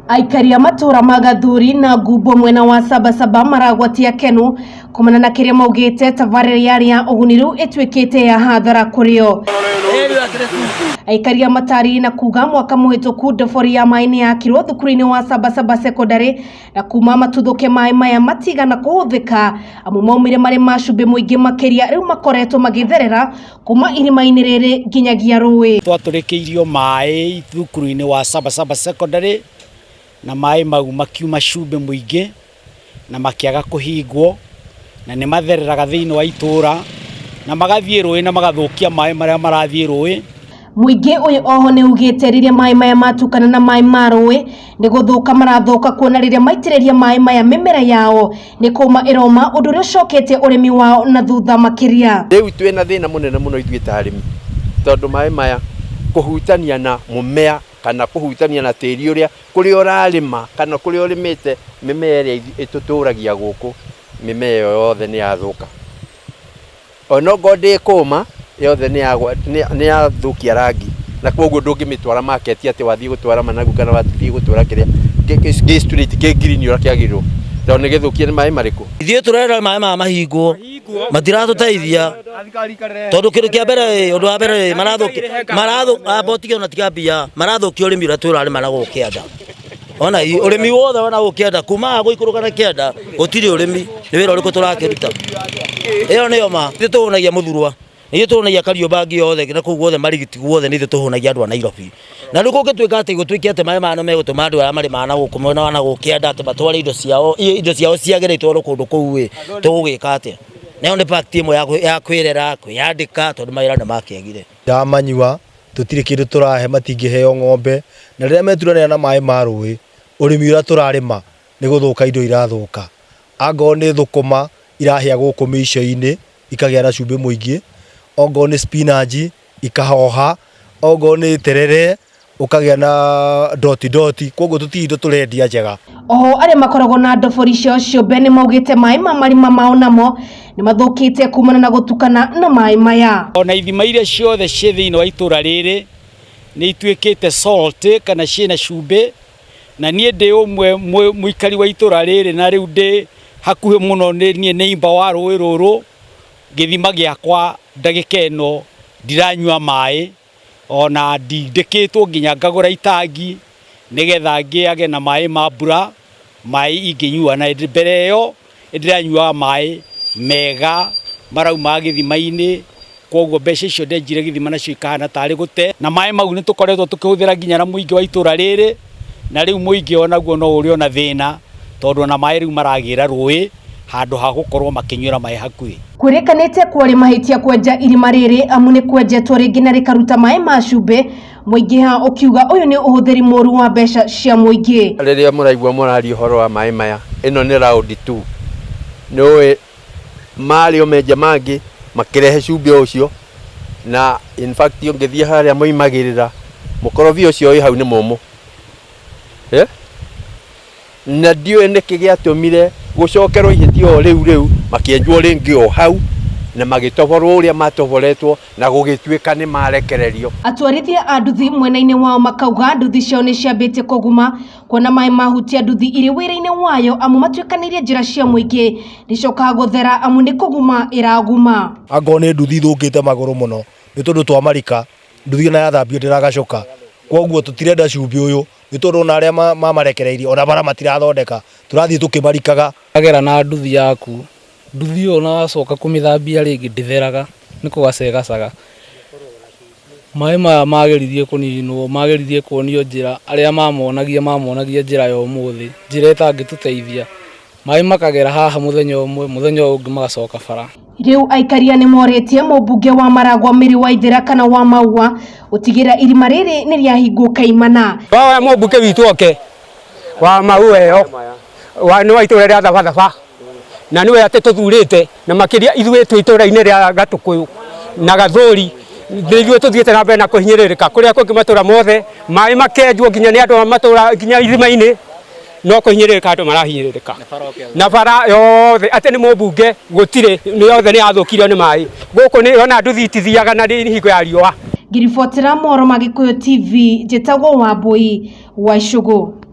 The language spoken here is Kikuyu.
Aikari a matũra ma Gathuri na Ngumbo mwena wa Sabasaba maragwatia kenu kumana na kiria maugite tabarĩra yarĩ ya ũguni rĩu ĩtuĩkĩte ya hathara kũrĩ o. Aikari a matarĩrie na kuga mwaka mũhĩtũku ndobori ya maĩ nĩ yakirwo thukuru-inĩ wa Sabasaba Secondary na kuma matuthũke maĩ maya matigana kũhũthĩka amu maumire marĩ ma cumbĩ mũingĩ makĩria rĩu makoretwo magĩtherera kuma irima-inĩ rĩrĩ nginyagia rũĩ. Twatũrĩkĩirio maĩ thukuru-inĩ wa Sabasaba Secondary na maĩ mau makiuma cumbĩ mũingĩ na makĩaga kũhingwo na nĩ mathereraga thĩinĩ wa itũra na magathiĩ rũĩ na magathũkia maĩ marĩa marathiĩ rũĩ. Mũingĩ ũyũ oho nĩ ugĩte rĩrĩa maĩ maya matukana na maĩ ma rũĩ nĩ gũthũka marathũka kuona rĩrĩa maitĩrĩria maĩ maya mĩmera yao nĩ kũma ĩroma ũndũ ũrĩa ũcoketie ũrĩmi wao na thutha makĩria. Rĩu twĩna thĩna mũnene mũno ithuĩ ta arĩmi tondũ maĩ maya kũhutania na mũmea kana kũhutania na tĩri ũrĩa kũrĩa ũrarĩma kana kũrĩa ũrĩmĩte mĩmea ĩrĩa ĩtũtũragia gũkũ mĩmea ĩyo yothe nĩ yathũka. Onokorwo ndĩkũma yothe nĩ yathũkia rangi na koguo ndũngĩmĩtwara market atĩ wathiĩ gũtwara managu kana wathiĩ gũtwara kĩrĩa gĩ straight kĩ green ũrĩa kĩagĩrĩirwo tondũ nĩ gĩthũkie nĩ maĩ marĩkũ. Ithuĩ tũrenda maĩ maya mahingwo matiratũteithia tondũ kĩndũ kĩa mbere ũndũ wa mbere marathũkia marathũkia ona tiga mbia marathũkia ũrĩmi ũrĩa tũrarĩma na gũkũ kĩanda. Ona ũrĩmi wothe wa na gũkũ kĩanda kuma haha gũikũrũka na kĩanda gũtirĩ ũrĩmi nĩ wĩra ũrĩkũ tũrakĩruta. Ĩyo nĩyo ma ithuĩ tũhũnagia mũthurwa nĩ ithuĩ tũhũnagia Kariobangi yothe na kũu guothe Marigiti guothe nĩ ithuĩ tũhũnagia andũ a Nairobi. Na rĩu kũngĩtuĩka atĩ gũtuĩke atĩ maĩ maya nĩ megũtũma andũ arĩa marĩmaga na gũkũ mwena wa na gũkũ kĩanda atĩ matware indo ciao indo ciao ciagĩre itwarwo kũndũ kũu ĩ tũgũgĩka atĩa? Nayo nĩ part ĩmwe ya kwĩrera kwĩyandĩka tondũ mawĩra nĩ makĩagire. Ndamanyua tũtirĩ kĩndũ tũrahe matingĩheo ng'ombe na rĩrĩa meturanĩra na maĩ ma rũĩ ũrĩmi ũrĩa tũrarĩma nĩ gũthũka indo irathũka. Angorwo nĩ thũkũma irahĩa gũkũ mĩico-inĩ ikagĩa na cumbĩ mũingĩ, ongorwo nĩ spinach ikahoha, ongorwo nĩ terere ũkagĩa na doti doti, koguo tũtirĩ indo tũrendia njega. Oho arĩa makoragwo na ndobori ciao ciũmbe nĩ maugĩte maĩ ma marima mao namo nĩ mathũkĩte kumana na gũtukana na maĩ maya. Ona ithima iria ciothe ciĩ thĩinĩ wa itũra rĩrĩ nĩ ituĩkĩte salt kana ciĩna cumbĩ na niĩ ndĩ ũmwe mũikari wa itũra rĩrĩ na rĩu ndĩ hakuhĩ mũno nĩ niĩ neighbor wa rũĩ rũrũ gĩthima gĩakwa ndagĩka ĩno ndiranyua maĩ ona ndindĩkĩtwo nginya ngagũra itangi nĩgetha ngĩage na maĩ ma mbura maĩ ingĩnyua na mbere ĩyo ndĩranyuaga maĩ mega marauma gĩthima-inĩ koguo mbeca icio ndenjire gĩthima nacio ikahana tarĩ gũte na maĩ mau nĩ tũkoretwo tũkĩhũthĩra nginya na mũingĩ wa itũra rĩrĩ na rĩu mũingĩ onaguo no ũrĩ ona thĩna tondũ ona maĩ rĩu maragĩra rũĩ handũ ha gũkorwo makĩnyuĩra maĩ hakuhĩ. Kwĩrĩkanĩte kwarĩ mahĩtia kwenja irima rĩrĩ amu nĩ kwenjetwo rĩngĩ na rĩkaruta maĩ ma cumbĩ mũingĩ ha ũkiuga ũyũ nĩ ũhũthĩri mũru wa mbeca cia mũingĩ. Rĩrĩa mũraigua mũraria ũhoro wa maĩ maya ĩno nĩ round 2 nĩ ũĩ marĩ o menja mangĩ makĩrehe cumbĩ o ũcio na in fact ũngĩthiĩ harĩa moimagĩrĩra mũkorobia ũcio wĩ hau nĩ mũmũ na ndiũĩ nĩkĩ gĩatũmire gũcokerwo ihĩtia o rĩu rĩu makĩenjwo rĩngĩ o hau na magĩtoborwo ũrĩa matoboretwo na gũgĩtuĩka nĩ marekererio. Atwarithia a nduthi mwena-inĩ wao makauga nduthi ciao nĩ ciambĩtie kũguma kuona maĩ mahutia nduthi irĩ wĩra-inĩ wayo amu matuĩkanĩirie njĩra cia mũingĩ nĩcokaga gũthera amu nĩ kũguma ĩraguma. Angorwo nĩ nduthi ithũkĩte magũrũ mũno nĩ tondũ twamarika nduthi ona yathambio ndĩragacũka, koguo tũtirenda cumbĩ ũyũ nĩ tondũ ona arĩa mamarekereirie ona bara matirathondeka tũrathiĩ tũkĩmarikaga. Wagera na nduthi yaku nduthi ĩyo ona wacoka kũmĩthambia rĩngĩ ndĩtheraga nĩ kũgaca ĩgacaga. Maĩ maya mageririe kũninwo mageririe kuonio njĩra arĩa mamonagia mamonagia njĩra ya ũmũthĩ njĩra ĩtangĩtũteithia. Maĩ makagera haha mũthenya ũmwe mũthenya ũyũ ũngĩ magacoka bara. Rĩu aikaria nĩ morĩtie mũmbunge wa Maragwa Mary Waithera kana wa Maua gũtigĩrĩra irima rĩrĩ nĩ rĩahingwo kaimana. Waoya mũmbunge witũ oke wa Maua ĩyo nĩ wa itũra rĩa Thabathaba na nĩwe atĩ tũthurĩte na makĩria ithuĩ twĩ itũra-inĩ rĩa Gatũkũyũ na Gathũri nĩ ithuĩ tũthiĩte na mbere na kũhinyĩrĩrĩka kũrĩa kũngĩ matũra mothe maĩ makenjwo nginya nĩ andũ a matũra nginya ithima-inĩ no kũhinyĩrĩrĩka andũ marahinyĩrĩrĩka na bara yothe atĩ nĩ mũmbunge gũtirĩ nĩ yothe nĩ yathũkirio nĩ maĩ gũkũ nĩ ona nduthi itithiaga na nĩ hingo ya riũa. Ngĩribotera mohoro ma Gĩkũyũ TV njĩtagwo Wambui wa Icũgũ.